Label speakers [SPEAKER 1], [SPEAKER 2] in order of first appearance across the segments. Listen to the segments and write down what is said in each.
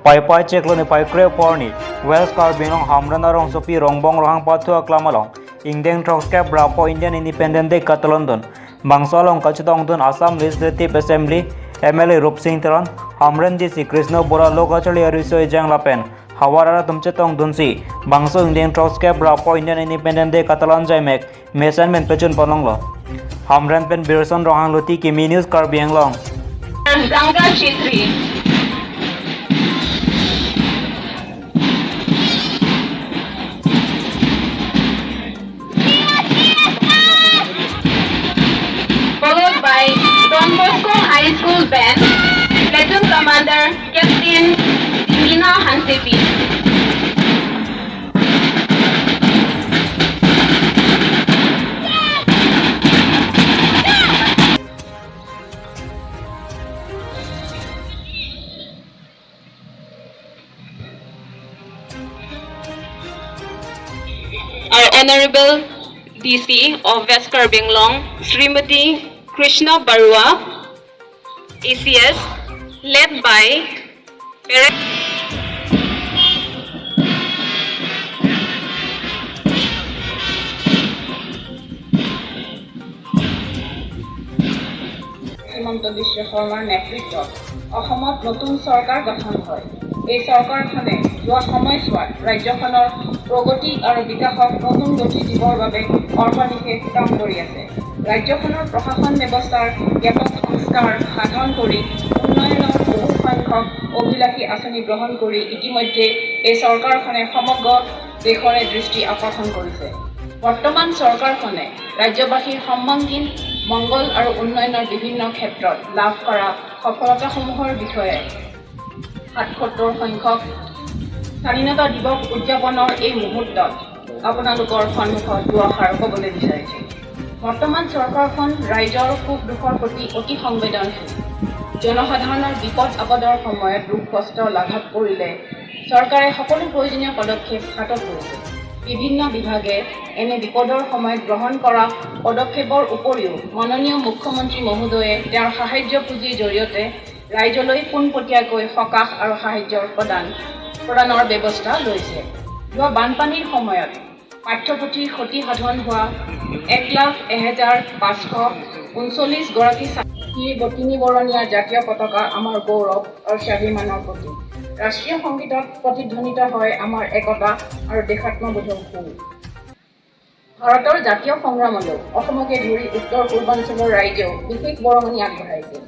[SPEAKER 1] Pai pai chekloni pai kre porni West Karbi Anglong Hamren arong sopi rongbong rohang pathu aklamalong Ingdeng Troskep Rapo Indian Independent Day Katalondon Bangsolong Kachitong Dun Assam Legislative Assembly MLA Rup Singh Teron Hamren DC Krishna Bora Lokachali Arisoi Jang Lapen Hawarara Tumchetong Dunsi Bangso Ingdeng Troskep Rapo Indian Independent Day Katalon Jaimek Mesan Men Pechun Pononglo Hamren Pen Birson Rohang Luti Kimi News Karbi Anglong.
[SPEAKER 2] Ganga Chetri. Followed by Don Bosco High School Band, Platoon Commander Captain Mina Hansepi. Our Honorable DC of West Karbi Anglong, Srimati Krishna Barua, ACS, led by Parent.
[SPEAKER 3] Himanta Biswa শৰ্মাৰ নেতৃত্বত অসমত নতুন চৰকাৰ গঠন হয়। এই চৰকাৰখনে যোৱা সময়ছোৱাত ৰাজ্যখনৰ প্ৰগতি আৰু বিকাশক নতুন গতি দিবৰ বাবে অহৰ্নিশে কাম কৰি আছে। ৰাজ্যখনৰ প্ৰশাসন ব্যৱস্থাৰ ব্যাপক সংস্কাৰ সাধন কৰি উন্নয়নৰ বহু সংখ্যক অভিলাষী আঁচনি গ্ৰহণ কৰি ইতিমধ্যে এই চৰকাৰখনে সমগ্ৰ দেশৰে দৃষ্টি আকৰ্ষণ কৰিছে। বৰ্তমান চৰকাৰখনে ৰাজ্যবাসীৰ সৰ্বাংগীন মংগল আৰু উন্নয়নৰ বিভিন্ন ক্ষেত্ৰত লাভ কৰা সফলতাসমূহৰ বিষয়ে 77 সংখ্যক স্বাধীনতা দিৱস উদযাপনৰ এই মুহূৰ্তত আপোনালোকৰ সন্মুখত দুআষাৰ ক'বলৈ বিচাৰিছোঁ। বৰ্তমান চৰকাৰখন ৰাইজৰ সুখ দুখৰ প্ৰতি অতি সংবেদনশীল। জনসাধাৰণৰ বিপদ আপদৰ সময়ত দুখ কষ্ট লাঘৱ কৰিলে চৰকাৰে সকলো প্ৰয়োজনীয় পদক্ষেপ হাতত লৈছে। বিভিন্ন বিভাগে এনে বিপদৰ সময়ত গ্ৰহণ কৰা পদক্ষেপৰ উপৰিও মাননীয় মুখ্যমন্ত্ৰী মহোদয়ে তেওঁৰ সাহায্য পুঁজিৰ জৰিয়তে ৰাইজলৈ পোনপটীয়াকৈ সকাহ আৰু সাহায্য প্ৰদানৰ ব্যৱস্থা লৈছে। যোৱা বানপানীৰ সময়ত পাঠ্যপুথিৰ ক্ষতি সাধন হোৱা 1,01,539 গৰাকী ছাত্ৰীৰ তিনিবৰণীয়া জাতীয় পতাকা আমাৰ গৌৰৱ আৰু স্বাভিমানৰ প্ৰতীক। ৰাষ্ট্ৰীয় সংগীতত প্ৰতিধ্বনিত হয় আমাৰ একতা আৰু দেশাত্মবোধক সুৰ। ভাৰতৰ জাতীয় সংগ্ৰামলৈ অসমকে ধৰি উত্তৰ পূৰ্বাঞ্চলৰ ৰাইজেও বিশেষ বৰঙণি আগবঢ়াইছিল।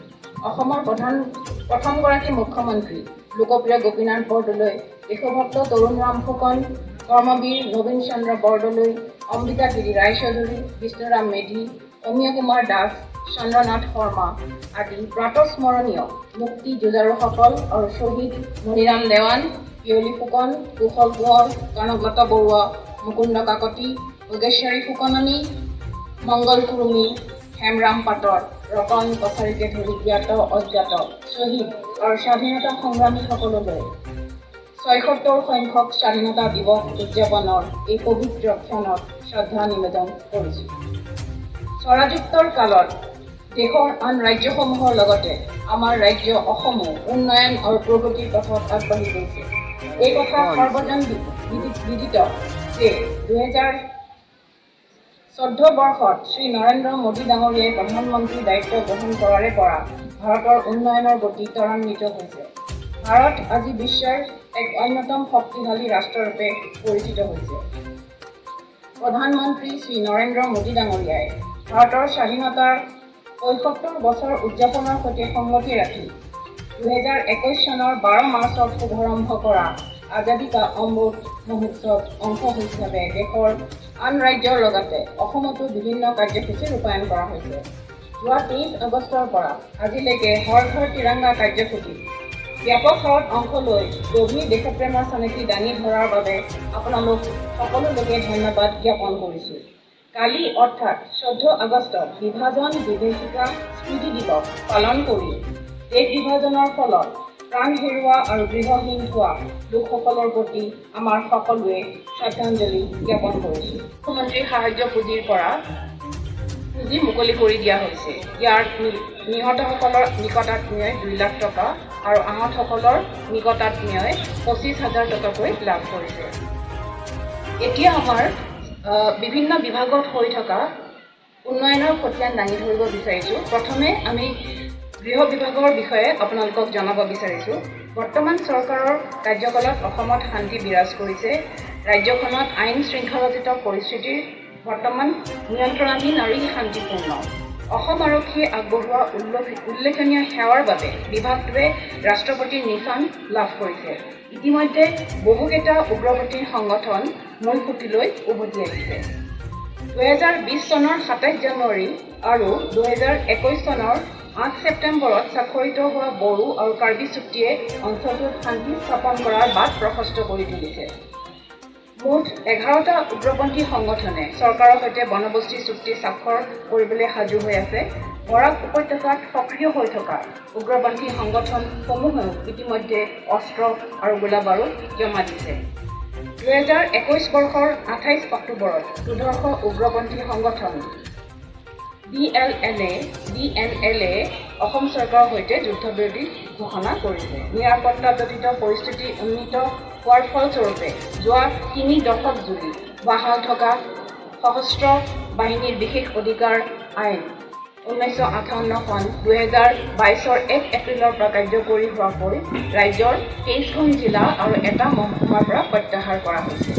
[SPEAKER 3] অসমৰ প্ৰথমগৰাকী মুখ্যমন্ত্ৰী লোকপ্ৰিয় গোপীনাথ বৰদলৈ, দেশভক্ত তৰুণৰাম ফুকন, কৰ্মবীৰ নবীন চন্দ্ৰ বৰদলৈ, অম্বিকাগিৰি ৰায়চৌধুৰী, বিষ্ণুৰাম মেধি, অমীয় কুমাৰ দাস, চন্দ্ৰনাথ শৰ্মা আদি প্ৰাতঃস্মৰণীয় মুক্তি যুঁজাৰুসকল আৰু শ্বহীদ মণিৰাম দেৱান, পিয়লি ফুকন, কুশল কোঁৱৰ, কনকলতা বৰুৱা, মুকুন্দ কাকতি, ভোগেশ্বৰী ফুকননী, মংগল কুৰ্মী, হেমৰাম পাটৰ, ৰতন কছাৰীকে ধৰি জ্ঞাত অজ্ঞাত শ্বহীদ আৰু স্বাধীনতা সংগ্ৰামীসকললৈ 76 সংখ্যক স্বাধীনতা দিৱস উদযাপনৰ এই পবিত্ৰ ক্ষণত শ্ৰদ্ধা নিবেদন কৰিছোঁ। স্বৰাজোত্তৰ কালত দেশৰ আন ৰাজ্যসমূহৰ লগতে আমাৰ ৰাজ্য অসমো উন্নয়ন আৰু প্ৰগতিৰ পথত আগবাঢ়ি গৈছে। এই কথা সৰ্বজন বিদিত যে 2014 বৰ্ষত শ্ৰী নৰেন্দ্ৰ মোদী ডাঙৰীয়াই প্ৰধানমন্ত্ৰীৰ দায়িত্ব গ্ৰহণ কৰাৰে পৰা ভাৰতৰ উন্নয়নৰ গতি ত্বৰান্বিত হৈছে। ভাৰত আজি বিশ্বৰ এক অন্যতম শক্তিশালী ৰাষ্ট্ৰৰূপে পৰিচিত হৈছে। প্ৰধানমন্ত্ৰী শ্ৰী নৰেন্দ্ৰ মোদী ডাঙৰীয়াই ভাৰতৰ স্বাধীনতাৰ 75 বছৰ উদযাপনৰ সৈতে সংগতি ৰাখি 2021 চনৰ 12 মাৰ্চত শুভাৰম্ভ কৰা আজাদী কা অমৃত মহোৎসৱ অংশ হিচাপে দেশৰ আন ৰাজ্যৰ লগতে অসমতো বিভিন্ন কাৰ্যসূচী ৰূপায়ণ কৰা হৈছে। যোৱা 23 আগষ্টৰ পৰা আজিলৈকে হৰ ঘৰ তিৰংগা কাৰ্যসূচীত ব্যাপক হাৰত অংশ লৈ গভীৰ দেশপ্ৰেমৰ চানেকি দাঙি ধৰাৰ বাবে আপোনালোক সকলোলৈকে ধন্যবাদ জ্ঞাপন কৰিছোঁ। কালি অৰ্থাৎ 14 আগষ্টত বিভাজন বিভীষিকা স্মৃতি দিৱস পালন কৰি দেশ বিভাজনৰ ফলত প্ৰাণ হেৰুওৱা আৰু গৃহহীন হোৱা লোকসকলৰ প্ৰতি আমাৰ সকলোৱে শ্ৰদ্ধাঞ্জলি জ্ঞাপন কৰিছোঁ। মুখ্যমন্ত্ৰীৰ সাহায্য পুঁজিৰ পৰা পুঁজি মুকলি কৰি দিয়া হৈছে। ইয়াৰ নিহতসকলৰ নিকটাত্মীয়ই 2 লাখ টকা আৰু আহতসকলৰ নিকটাত্মীয়ই 25 হাজাৰ টকাকৈ লাভ কৰিছে। এতিয়া আমাৰ বিভিন্ন বিভাগত হৈ থকা উন্নয়নৰ খতিয়ান দাঙি ধৰিব বিচাৰিছোঁ। প্ৰথমে আমি গৃহ বিভাগৰ বিষয়ে আপোনালোকক জনাব বিচাৰিছোঁ। বৰ্তমান চৰকাৰৰ কাৰ্যকালত অসমত শান্তি বিৰাজ কৰিছে। ৰাজ্যখনত আইন শৃংখলাজনিত পৰিস্থিতিৰ বৰ্তমান নিয়ন্ত্ৰণাধীন আৰু ই শান্তিপূৰ্ণ। অসম আৰক্ষীয়ে আগবঢ়োৱা উল্লেখনীয় সেৱাৰ বাবে বিভাগটোৱে ৰাষ্ট্ৰপতিৰ নিচান লাভ কৰিছে। ইতিমধ্যে বহুকেইটা উগ্ৰপন্থী সংগঠন মূল সুঁতিলৈ উভতি আহিছে। 2020 চনৰ 27 জানুৱাৰী আৰু 2021 চনৰ 8 ছেপ্টেম্বৰত স্বাক্ষৰিত হোৱা বড়ো আৰু কাৰ্বি চুক্তিয়ে অঞ্চলটোত শান্তি স্থাপন কৰাৰ বাট প্ৰশস্ত কৰি তুলিছে। মুঠ 11টা উগ্ৰপন্থী সংগঠনে চৰকাৰৰ সৈতে বনবস্তি চুক্তি স্বাক্ষৰ কৰিবলৈ সাজু হৈ আছে। বৰাক উপত্যকাত সক্ৰিয় হৈ থকা উগ্ৰপন্থী সংগঠনসমূহেও ইতিমধ্যে অস্ত্ৰ আৰু গোলা বাৰুদ জমা দিছে। 2021 বৰ্ষৰ 28 অক্টোবৰত দুৰ্ধৰ্ষ উগ্ৰপন্থী সংগঠন বি এল এল এ, বি এন এল এ অসম চৰকাৰৰ সৈতে যুদ্ধবিৰতি ঘোষণা কৰিছে। নিৰাপত্তাজনিত পৰিস্থিতি উন্নীত হোৱাৰ ফলস্বৰূপে যোৱা 3 দশক জুৰি বাহাল থকা সশস্ত্ৰ বাহিনীৰ বিশেষ অধিকাৰ আইন, 1958 খন 2022ৰ 1 এপ্ৰিলৰ পৰা কাৰ্যকৰী হোৱাকৈ ৰাজ্যৰ 23খন জিলা আৰু এটা মহকুমাৰ পৰা প্ৰত্যাহাৰ কৰা হৈছে।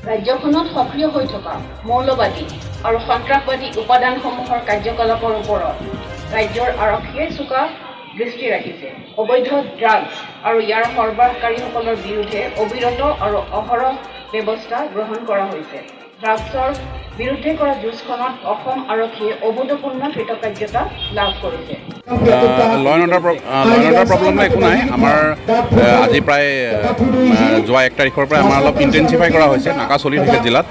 [SPEAKER 3] ৰাজ্যখনত সক্ৰিয় হৈ থকা মৌলবাদী আৰু সন্ত্ৰাসবাদী উপাদানসমূহৰ কাৰ্যকলাপৰ ওপৰত ৰাজ্যৰ আৰক্ষীয়ে চোকা দৃষ্টি ৰাখিছে। অবৈধ ড্ৰাগছ আৰু ইয়াৰ সৰবৰাহকাৰীসকলৰ বিৰুদ্ধে অবিৰত আৰু অহৰহ ব্যৱস্থা গ্ৰহণ কৰা হৈছে। ড্ৰাগছৰ বিৰুদ্ধে কৰা যুঁজখনত অসম আৰক্ষীয়ে অভূতপূৰ্ণ কৃতকাৰ্যতা লাভ কৰিছে।
[SPEAKER 4] ল এণ্ড অৰ্ডাৰ প্ৰব্লেম একো নাই। আমাৰ আজি প্ৰায় যোৱা 1 তাৰিখৰ পৰা আমাৰ অলপ ইণ্টেনচিফাই কৰা হৈছে। নাকা চলি থাকে জিলাত,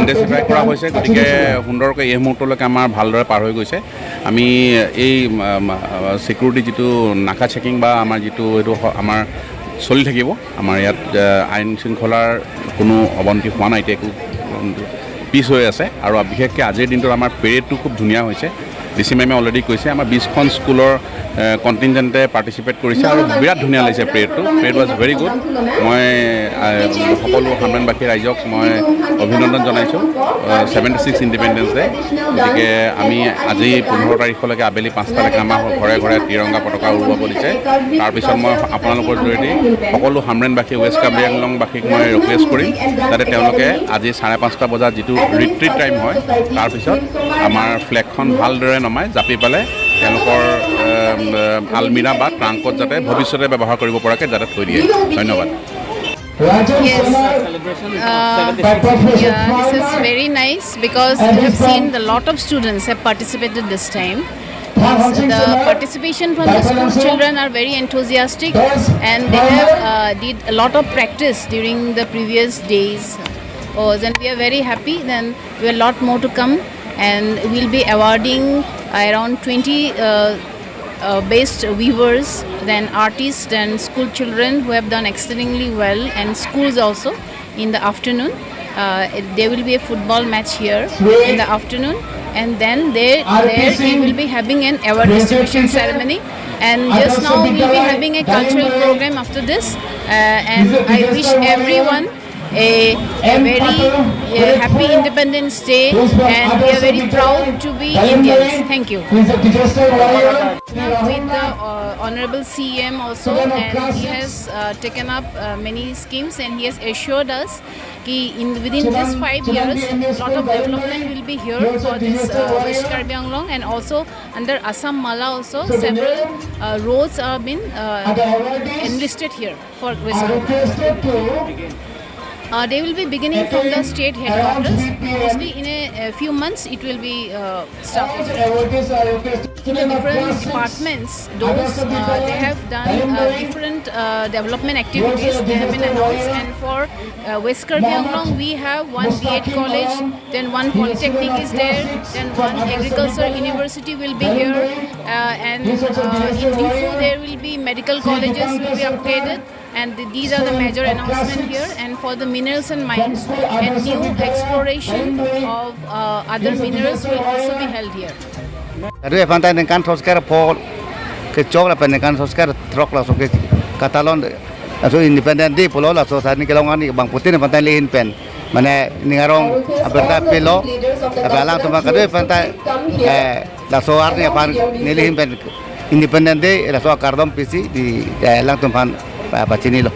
[SPEAKER 4] ইণ্টেনচিফাই কৰা হৈছে। গতিকে সুন্দৰকৈ এই মুহূৰ্তলৈকে আমাৰ ভালদৰে পাৰ হৈ গৈছে। আমি এই ছিকিউৰিটি যিটো নাকা চেকিং বা আমাৰ যিটো এইটো আমাৰ চলি থাকিব। আমাৰ ইয়াত আইন শৃংখলাৰ কোনো অৱনতি হোৱা নাই। এতিয়া একো পিছ হৈ আছে আৰু বিশেষকৈ আজিৰ দিনটোত আমাৰ পেৰেডটো খুব ধুনীয়া হৈছে। ডি চি মেমে অলৰেডি কৈছে, আমাৰ 20খন স্কুলৰ কণ্টিনজেণ্টে পাৰ্টিচিপেট কৰিছে আৰু বিৰাট ধুনীয়া লাগিছে পেৰেডটো। Parade was very good. মই সকলো হামৰেণবাসী ৰাইজক মই অভিনন্দন জনাইছোঁ 76 ইণ্ডিপেণ্ডেঞ্চ ডে। গতিকে আমি আজি 15 তাৰিখলৈকে আবেলি 5টালৈকে আমাৰ ঘৰে ঘৰে তিৰংগা পতাকা উৰুৱাব দিছে। তাৰপিছত মই আপোনালোকৰ জৰিয়তে সকলো হামৰেণবাসী, ৱেষ্ট কাৰ্বি আংলংবাসীক মই ৰিকুৱেষ্ট কৰিম যাতে তেওঁলোকে আজি 5:30 বজাত যিটো ৰিট্ৰিট টাইম হয়, তাৰপিছত আমাৰ ফ্লেগখন ভালদৰে নমাই জাপি পেলাই তেওঁলোকৰ আলমিৰা বা ট্ৰাংকত যাতে ভৱিষ্যতে ব্যৱহাৰ কৰিব পৰাকৈ যাতে থৈ দিয়ে। ধন্যবাদ।
[SPEAKER 5] Yes. Yeah, this is very nice because I have seen a lot of students have participated this time. The participation from the school children are very enthusiastic and they have did a lot of practice during the previous days. Oh, then we are very happy. Then we have a lot more to come and we'll be awarding around 20 best weavers, then artists and school children who have done exceedingly well, and schools also in the afternoon. There will be a football match here in the afternoon, and then there we will be having an award distribution ceremony. And just now we will be having a cultural program after this. And I wish everyone a very happy Independence Day, and we are very proud to be Indians. Thank you. With the Honorable CM also, and he has taken up many schemes, and he has assured us ki in within this 5 years, lot of development will be here for this West Karbi Anglong, and also under Assam Mala also several roads are been enlisted here for West Karbi. They will be beginning from the state headquarters. Mostly in a few months it will be started. In the different departments, those they have done different development activities, they have been announced. And for West Karbi Anglong, we have one B.Ed college, then one polytechnic is there, then one agriculture university will be here, and in Diphu there will be medical colleges will be upgraded. And these are the major announcement here. And for the minerals and mines and new exploration of other minerals will also be held here.
[SPEAKER 6] Kadu epantai dengan trosker po ke chok la pen dengan trosker trok la so ke katalon so independent di pulo la so sa ni kelongan ni bang putin epantai lihin pen mane ningarong aberta pelo abalang tuma kadu epantai la so ar ni apan nilihin pen independent day la so kardom pc di lang tumpan pachini lo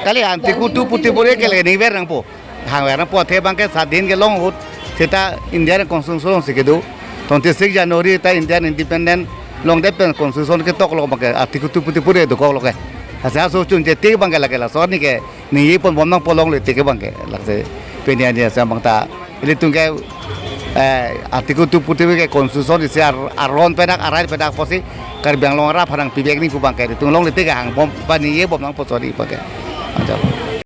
[SPEAKER 6] kali antiku tu puti pore ke le ni ber nang po hang ber nang po the bang ke 7 din ke long hut theta Indian constitution sikedu 26 January ta Indian independent long de pen constitution ke tok lo bang ke article tu puti pore do ko lo ke asa so chun je te bang ke la ke la so ni ke ni pon bom nang polong le te ke bang ke la se penia ni sa bang ta ili tung ke article tu puti ke constitution isi aron penak arai penak posi Karbi Anglong ra pharang pibek ni ku bang ke tung long le te ke hang bom pa ni ye bom nang po sori pa ke acha.